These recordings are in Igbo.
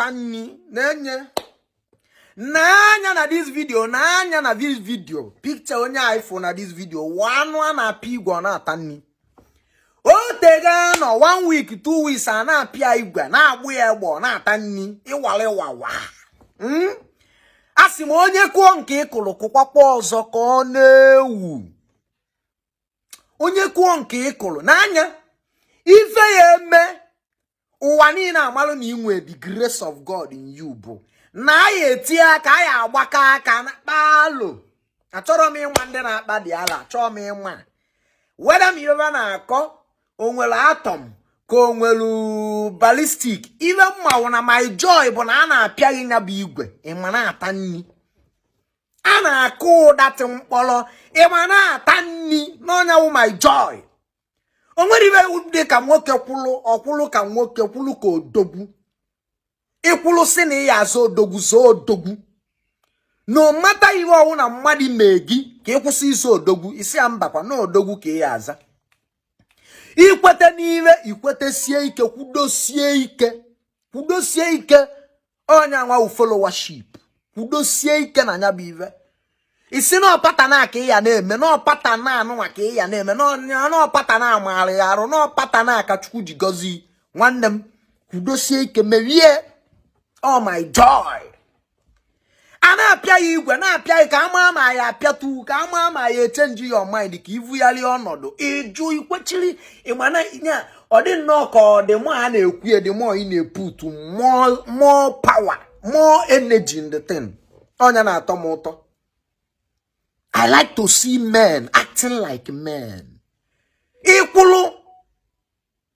Na-ata nri na-enye n'anya na this video, n'anya na this video picture onye a ifụ na this video wa anụ a na-apịa igwe, ọ na-ata nri. O tega nọ one week, 2 weeks, a na-apịa igwe, na-agbụ ya egbe, ọ na-ata nri ịwalịwawa. A sị m, onye kụọ nke ịkụrụ, kụkwakwa ọzọ ka ọ na-ewu. Onye kụọ nke ịkụrụ n'anya, ife ya eme ụwa niile amalụ na inwe the grace of God in you bụ na anyị etinye aka, anyị agbakọ aka na kpalo. Achọrọ m ịma ndị na-akpa dị ala, achọrọ m ịma weda m ife na-akọ, o nwere atom ka o nwere ballistic. Ife mma wụ na my joy bụ na a na-apịa gị ya bụ igwe, ịma na-ata nri, a na-akụ ụdatị mkpọrọ, ịma na-ata nri n'ọnya wụ my joy. O nwere ife dị ka nwoke kwụlụ ọkwụlụ, ka nwoke kwụlụ ka odogwu. Ịkwụlụ si na ị ya azụ odogwu, zoo odogwu. No mata ihe ọwụ na mmadụ mee gị ka ị kwụsị iso odogwu, isi ya mbakwa na odogwu ka ị ya aza. Ikwete n'ihe ikwetesie ike, kwudosie ike, kwudosie ike. Onye nwa wụ followership. Kwudosie ike na anya bụ ive isi na ọpata na ka ị ya na-eme, na ọpata na anụnwa ka ị ya na-eme, na ọpata na amaara ya arụ, na ọpata na aka Chukwu ji gọzi. Nwanne m, kwudosie ike, merie. Oh my joy, a na-apịa ya igwe, na-apịa ya ka ama ma ya apịatu, ka ama ma ya echange your mind, ka ivugharị ọnọdụ ịjụ ikwechiri. Ịmana ya ọ dị nnọọ ka ọ dị mụ a na-ekwu ya, dị mụọ ị na-eput more, more power, more energy in the thing. Ọnya na-atọ m ụtọ. I like to see men acting like men. Ịkwụlụ,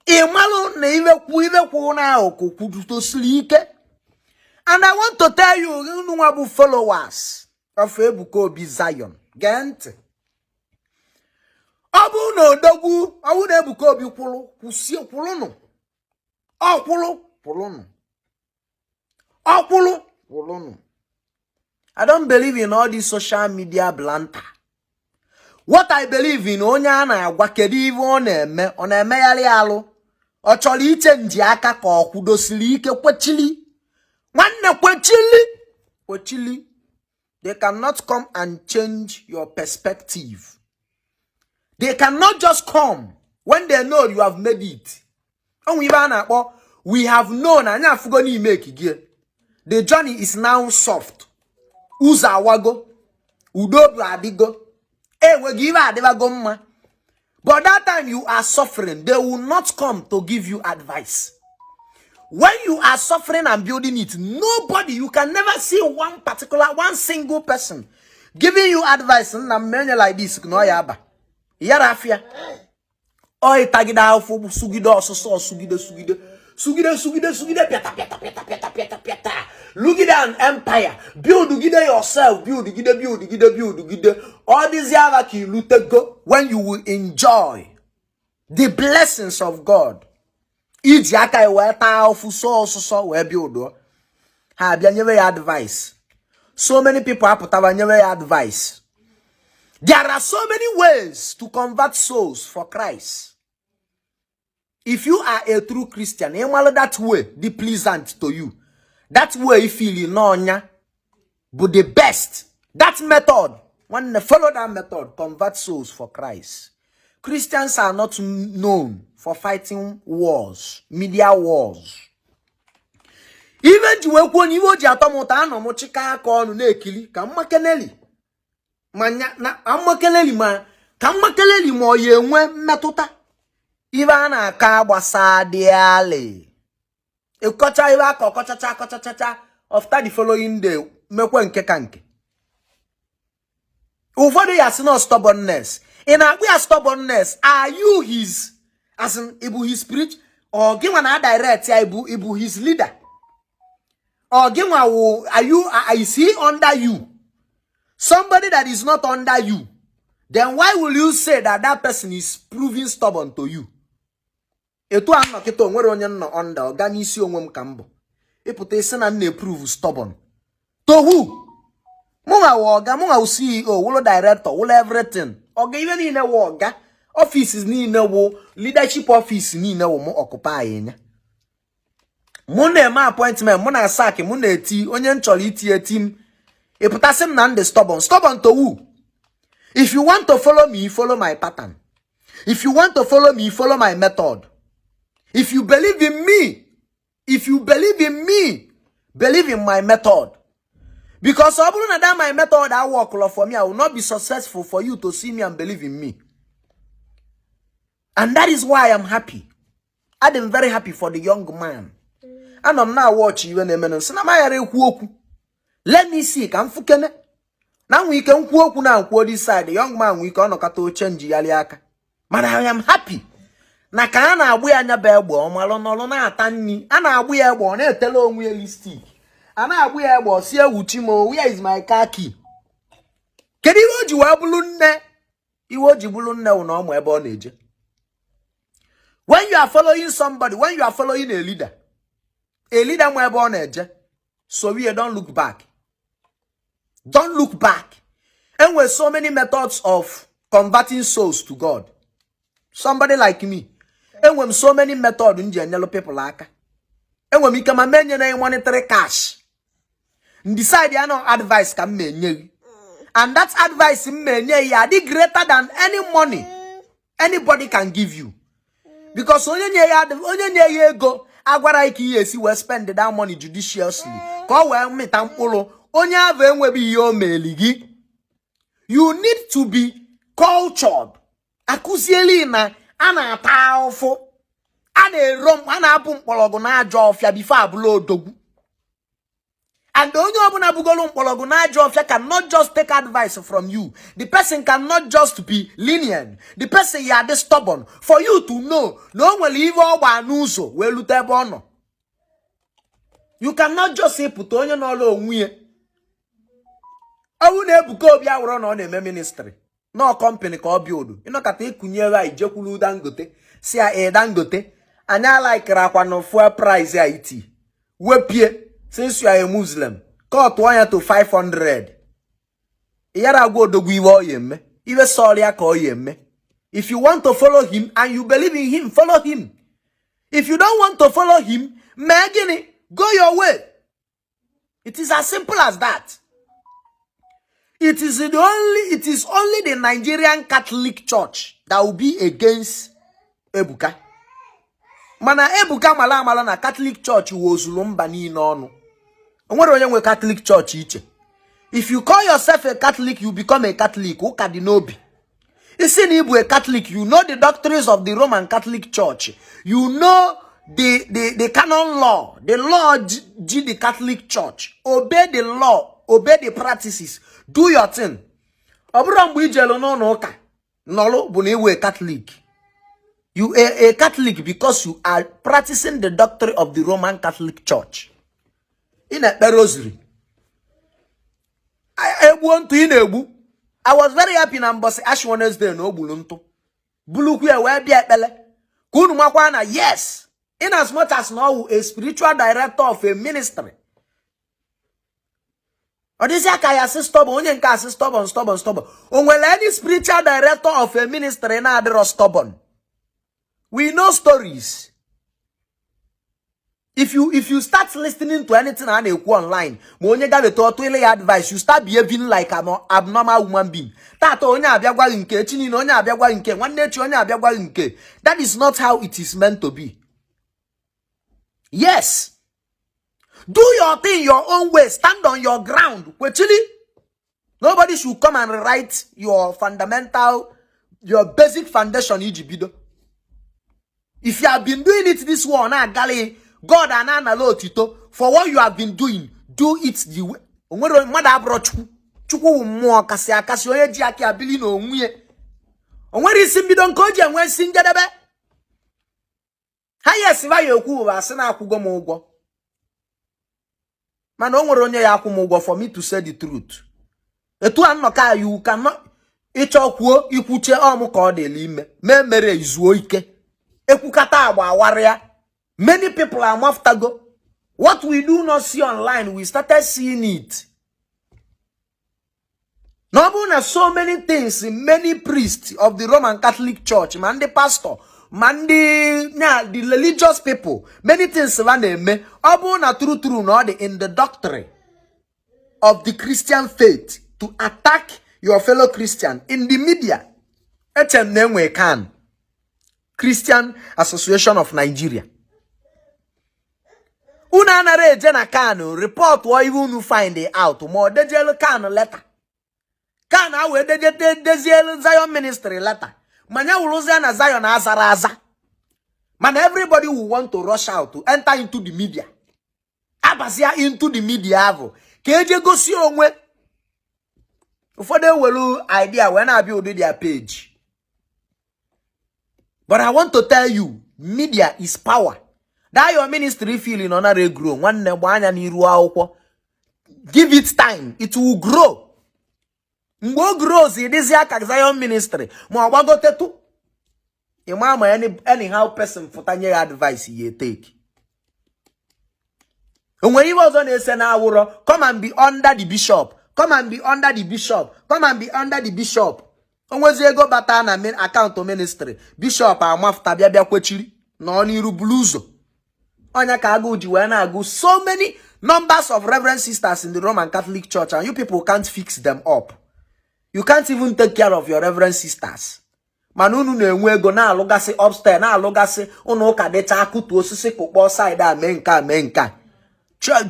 ịmalụ na iwekwu iwekwu na akụkụ kwudosiri ike. And I want to tell you, unu nwa bụ followers of Ebuka Obi Zion, gee ntị. Ọ bụrụ na odogwu, ọ bụrụ na Ebuka Obi kwụrụ, kwụsie, kwụrụnụ. Ọ kwụrụ, kwụrụnụ. Ọ kwụrụ, kwụrụnụ. I don't believe in all this social media banter. What I believe in, onye a na-agwa kedu ife ọ na-eme, ọ na-emegharị alụ, ọ chọrọ iche nji aka ka ọ kwudosiri ike, kwechili. Nwanne, kwechili, kwechili. They cannot come and change your perspective. They cannot just come when they know you have made it. Onwe ibe a na-akpọ we have known, anyị afụgo n'ime ekige. The journey is now soft. Ụzọ awago, udo bụ adịgo, enweghị ibe adịbago mma. But that time you are suffering, they will not come to give you advice. When you are suffering and building it, nobody, you can never see one particular, one single person giving you advice. Nna m, menye like this na ọ ya aba yara afịa ọ ịtagide afọ, sugide ọsụsọ, sugide, sugide, sugide, sugide, sugide, pịata, pịata, pịata, pịata, pịata, pịata, lugide an empire, build gide yourself, build gide, build gide, build gide. Ọ dịzi agha ka ilutego when you will enjoy the blessings of God. Iji aka ya wee taa ofu sọ ọsụsọ wee build, ha abịa nyewe ya advice. So many people apụtaba nyewe ya advice. There are so many ways to convert souls for Christ. If you are a true Christian, ịmalụ that way dị pleasant to you, that way feel n'ọnya bụ the best, that method, nwanne, follow that method, convert souls for Christ. Christians are not known for fighting wars, media wars. Ife ji wee kwuo onye iwe o ji atọ m ụtọ, anọ m chịka aka ọnụ na-ekili ka mmakeleli ma na mmakeleli ma ka mmakeleli ma ọ ya enwe mmetụta ife a na-akọ agbasa dị alị ịkọcha ife aka ọkọchacha akọchachacha. After the following day, mekwe nke ka nke ụfọdụ ya sị na stubbornness. Ị na-akpụ ya stubbornness? Are you his, as in, ịbụ his spirit or gị nwa na direct ya? Ịbụ his leader or gị nwa wụ? Are you, is he under you? Somebody that is not under you, then why will you say that that person is proving stubborn to you? Etu a nnọ kịta, onwere onye nnọ under. Ọga n'isi onwe m ka m bụ. Ịpụta isi na m na-eprove stubborn to who? Mụnwa wụ ọga, mụnwa wụ CEO, wụlụ director, wụlụ everything. Ọga ibe niile wụ ọga office niile, wụ leadership office niile wụ mụ occupy ya. Mụ na-eme appointment, mụ na sack, mụ na-eti onye m chọrọ iti eti m. Ịpụtasị m na ndị stubborn. Stubborn to who? If you want to follow me, follow my pattern. If you want to follow me, follow my method. If you believe in me, if you believe in me, believe in my method, because ọ bụrụ na that my method a work for me, I will not be successful for you to see me and believe in me. And that is why I'm happy. I'm very happy for the young man. Anọ m na-watch iwe na-emenụ, nsị na m aghara ekwu okwu. Let me see ka m fukene na nwe ike nkwu okwu na nkwuo this side. The young man nwe ike ọ nọkọta oche njigharị aka, mana I am happy na ka a na-agbụ ya anya bụ egbe ọmalụ n'ọlụ na-ata nri. A na-agbụ ya egbe, ọ na-etele onwe ya lipstick. A na-agbụ ya egbe, ọ si ewuchi m, "Where is my car key?" Kedu ihe o ji wee bụrụ nne? Iwe o ji bụrụ nne wụ na ọ mụ ebe ọ na-eje. When you are following somebody, when you are following a leader, a leader mụ ebe ọ na-eje, so we don't look back, don't look back. Enwere so many methods of converting souls to God. Somebody like me, enwere m so many methods m ji enyelu people aka. Enwere m ike ma mee nyere monetary cash, decide ya no advice ka m ma enye gị, and that advice m ma enye ya adị greater than any money anybody can give you, because onye nye ya ego agwara ike ihe esi wee spend that money judiciously ka ọ wee mịta mkpụrụ. Onye ahụ enweghị ihe o meeli gị. You need to be cultured. Akụzieli na a na-ata ahụfụ, a na-ero, a na-abụ mkpọrọgwụ na ajọ ọfịa before abụla odogwu. And onye ọbụla bugolu mkpọrọgwụ na ajọ ọfịa cannot just take advice from you. The person cannot just be lenient. The person ya dị stubborn for you to know na o nwere ife ọgba n'ụzọ wee lute ebe ọ nọ. You cannot just pụta onye n'ọrụ onwe ya. Ọnwụ na Ebuka Obi awụrọ na ọ na-eme ministry nọọ company ka ọ bịa odu ịnọkọta ịkụnyere anyị jekwuru Dangote si ya ee Dangote, anyị alaikere akwa na fuel price a iti wepie. Since you are a Muslim, cut ya to 500. Yara agwa odogwu iwe ọ ya eme, iwe sọrọ ya ka ọ ya eme. If you want to follow him and you believe in him, follow him. If you don't want to follow him, mee gịnị? Go your way. It is as simple as that. It is only the Nigerian Catholic Church that will be against Ebuka. Mana Ebuka mara amala na Catholic Church wozuru mba niile ọnụ. O nwere onye nwe Catholic Church iche. If you call yourself a Catholic, you become a Catholic. Ụka dị n'obi. Isi na ịbụ a Catholic, you know the doctrines of the Roman Catholic Church. You know the canon law, the law ji the Catholic Church. Obey the law, obey the practices, do your thing. Ọ bụrụ mgbe ijelu n'ụlọ ụka nọlụ bụ na iwe Catholic. You are a Catholic because you are practicing the doctrine of the Roman Catholic Church. Ị na-ekpe rosary. Egbuo ntụ ị na-egbu. I was very happy na mbọsị Ash Wednesday na o gburu ntụ. Bulukwu ya wee bịa ekpele. Ka unu makwa na yes, in as much as na ọ wụ a spiritual director of a ministry. Ọ dịzị aka ya sị stubborn, onye nke asị stubborn, stubborn, stubborn. O nwere any spiritual director of a ministry na-adịrọ stubborn? We know stories. If you start listening to anything a na-ekwu online, ma onye gabeta ọtụ ile ya advice, you start behaving like an abnormal human being. Tata onye abịa gwa gị nke, echi niile onye abịa gwa gị nke, nwanne echi onye abịa gwa gị nke. That is not how it is meant to be. Yes, do your thing your own way. Stand on your ground. Kwechili. Nobody should come and rewrite your fundamental, your basic foundation iji bido. If you have been doing it this way, na-agali God ana anala otito for what you have been doing. Do it the way onwere mmadụ abụrọ Chukwu. Chukwu wụ mmụọ kasị akasị, onye ji aka abili na onwe ya. O nwere isi mbido nke o ji enwe isi njedebe. Ha yes ba ya ekwu bụ asị na-akwụgo m ụgwọ, mana o nwere onye ya akwụ m ụgwọ for me to say the truth. Etu a nnọkọ you cannot ịchọ kwuo ikwuche ọmụ ka ọ dịla ime mee mere izuo ike ekwukata agba awarịa. Many people are maftago. What we do not see online, we started seeing it. Na ọ bụrụ na so many things, many priests of the Roman Catholic Church, ma ndị pastor, Ma ndị na the religious people, many things ha na-eme, ọ bụrụ na true true na ọ dị in the doctrine of the Christian faith to attack your fellow Christian in the media, eche m na enwe CAN, Christian Association of Nigeria. Unu anara eje na CAN report ihe unu find out, ma ọ dejelu CAN letter, CAN a wee dejete dezielu Zion Ministry letter, ma nya wụrụzie na Zion azara aza. Mana everybody will want to rush out to enter into the media, abazia into the media ahụ ka eje gosi onwe. Ụfọdụ ewelu idea wee na-abịa ụdị their page. But I want to tell you, media is power. That your ministry feeling ọ nara grow, nwanne, gba anya n'iru akwụkwọ. Give it time, it will grow. Mgbe o grows, ịdịzi aka Zion Ministry ma ọ gbagotetụ, ịma ma anyhow person fụta nye ya advice ya take. O nwere ihe ọzọ na-ese na awụrọ, "Come and be under the bishop, come and be under the bishop, come and be under the bishop." Onwezi ego bata na account ministry, bishop amafụta bịa bịa kwechiri nọ n'iru bulu ụzọ. Ọnya ka agụụ ji wee na-agụ so many numbers of reverend sisters in the Roman Catholic Church, and you people can't fix them up. You can't even take care of your reverend sisters. Mana unu na-enwe ego na-alụgasị upstairs, na-alụgasị ụlọ ụka dịcha, akụtu osisi, kụkpọ side a, mee nke a, mee nke a.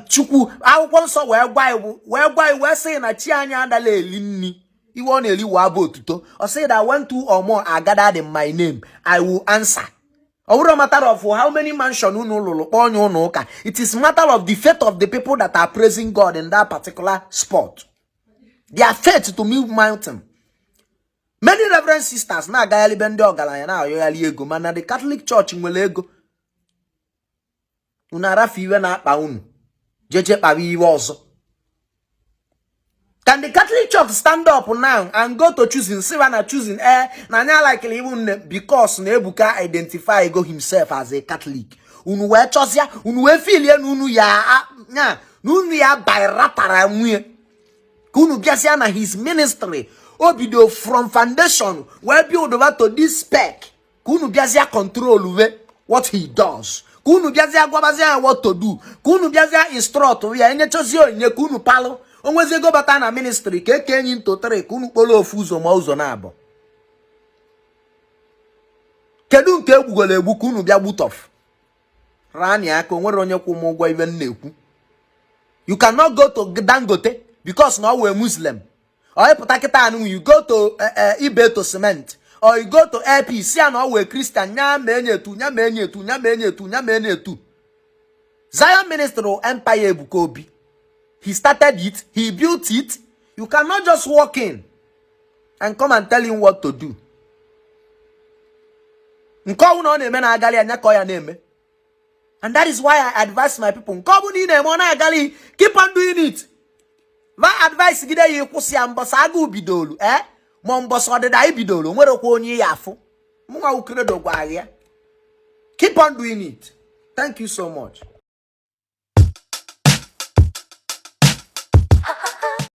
Chukwu akwụkwọ nsọ wee gwa iwu, wee gwa iwu, wee sị na chi anyị adala eli nni, iwe ọ na-eli wa abụ otuto. Ọ sị that when two or more are gathered in my name, I will answer. Ọ bụrụ matter of how many mansion unu lụrụ kpọọ onye ụlọ ụka. It is matter of the faith of the people that are praising God in that particular spot, their faith to move mountain. Many reverend sisters na-agagharị be ndị ọgaranya na-ayọgharị ego, mana the Catholic Church nwere ego. Unu arafe iwe na-akpa unu jeje kpawa iwe ọzọ. Can the Catholic Church stand up now and go to Chosen, siwa na Chosen na anya likely iwu nne, because na Ebuka identify go himself as a Catholic? Unu wee chọzịa, unu wee filie na unu ya nya na unu ya bairatara nwunye ka unu bịazịa na his ministry o bido from foundation wee build over to this spec, ka unu bịazịa control we what he does, ka unu bịazịa gwabazịa ya what to do, ka unu bịazịa instruct ya, enyechazie onyinye ka unu palụ onwezi ego bata na ministry ka eke enyi ntụtịrị, ka unu kporo ofu ụzọ ma ụzọ na-abụ. Kedu nke egbugoro egbu ka unu bịa gbutọf rani aka? O nwere onye kwụ m ụgwọ ibe m na-ekwu. You cannot go to Dangote because na ọ wee Muslim. Or ịpụta kịta anụ, you go to Ibeto Cement or you go to AP, si ya na ọ wee Christian, nya ma enye etu, nya ma enye etu, nya ma enye etu, nya ma enye etu. Zion Ministry, empire Ebuka Obi, he started it, he built it. You cannot just walk in and come and tell him what to do. Nke ọbụla ọ na-eme na-agali anya ka ọ ya na-eme, and that is why I advise my people, nke ọbụla ị na-eme ọ na-agali, keep on doing it. Ma advice gide ya ịkwụsị ya mbọsị agụụ bidolu ma mbọsị ọdịda anyị bidolu, nwerekwa onye ya afụ. Mụnwa Ukredo gwara ya, keep on doing it. Thank you so much.